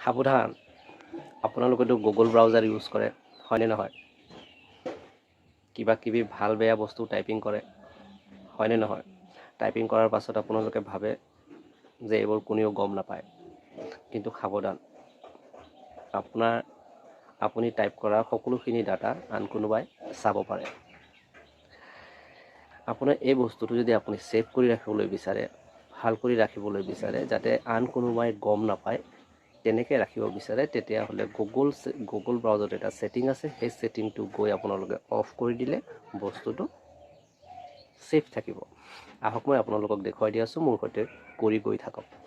সাৱধান! আপোনালোকেতো Google browser use কৰে, হয়নে নহয়? কিবা কিবি ভাল বেয়া বস্তু টাইপিং কৰে, হয়নে নহয়? টাইপিং কৰাৰ পাছত আপোনালোকে ভাবে যে এইবোৰ কোনেও গম নাপায়। কিন্তু সাৱধান! আপুনি টাইপ কৰা সকলোখিনি ডাটা আন কোনোবাই চাব পাৰে। আপোনাৰ এই বস্তুটো যদি আপুনি ছেভ কৰি ৰাখিবলৈ বিচাৰে, ভাল কৰি ৰাখিবলৈ বিচাৰে, যাতে আন কোনোবাই গম নাপায়, তেনেকৈ ৰাখিব বিচাৰে, তেতিয়াহ'লে গুগল ব্ৰাউজাৰত এটা ছেটিং আছে। সেই ছেটিংটো গৈ আপোনালোকে অফ কৰি দিলে বস্তুটো ছেফ থাকিব। আহক, মই আপোনালোকক দেখুৱাই দি আছোঁ। মোৰ সৈতে কৰি গৈ থাকক।